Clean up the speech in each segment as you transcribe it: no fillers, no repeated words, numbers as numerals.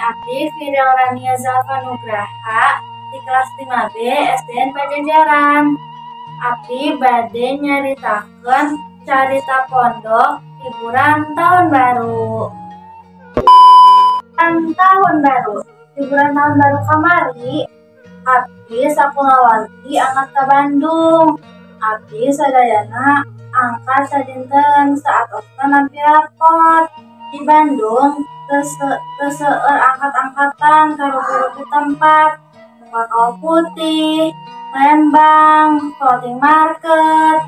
Abdi Firel Rania Zalfa Nugraha di kelas 5B SDN Pajajaran. Abdi bade nyaritakeun carita pondok liburan tahun baru. Tahun baru. Liburan tahun baru kamari, abdi sakulawargi angkat ke Bandung. Abdi sadayana angkat sadinten saatosna nampi rapot. Di Bandung teu seueur angkat-angkatan ka rupi-rupi tempat. Muka Kawah Putih, Lembang, Floating Market,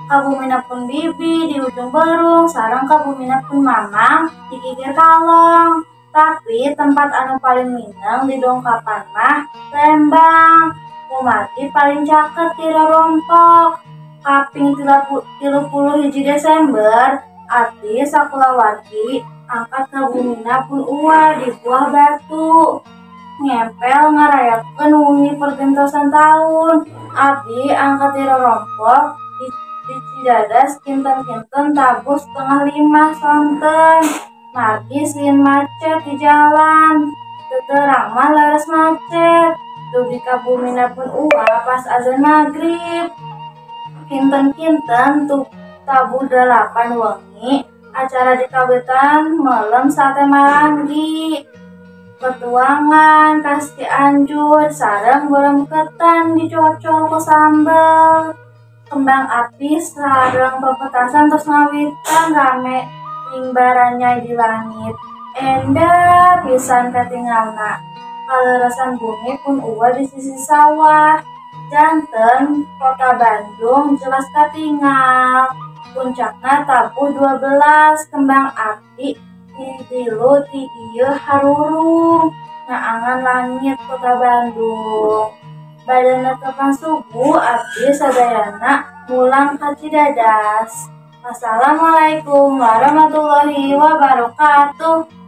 ka bumina pun bibi di Ujung Berung, sareng ka bumina pun mamang di Kikir Kalong. Tapi tempat anu paling mineng didongkapan mah Lembang. Kumargi paling caket ti rorompok. Kaping 31 Desember, abdi sakulawargi angkat ka bumina pun Uwa di Buah Batu. Ngempel ngarayakeun wengi pergentosan taun. Abdi angkat ti rorompok di Cidadas kinten-kinten tabuh 4.30 sonten. Margi sieun macet di jalan. Teu terang mah leres macet. Dugi ka bumina pun Uwa pas azan magrib. Kinten-kinten tabuh 8 wengi acara di kawitan melem sate maranggi. Petuangan khas Cianjur sareng beureum ketan dicocol ku sambel. Kembang api sareng pepetasan tos ngawitan rame nyingbaranyai di langit. Endah pisan katingalna. Kaleresan bumi pun Uwa di sisi sawah. Janten kota Bandung jelas katingal. Puncakna tabuh 12 kembang api ti tilu ti dieu harurung ngaangan langit kota Bandung. Bade netepan subuh abdi sadayana mulang ka Cidadas. Wassalamualaikum warahmatullahi wabarakatuh.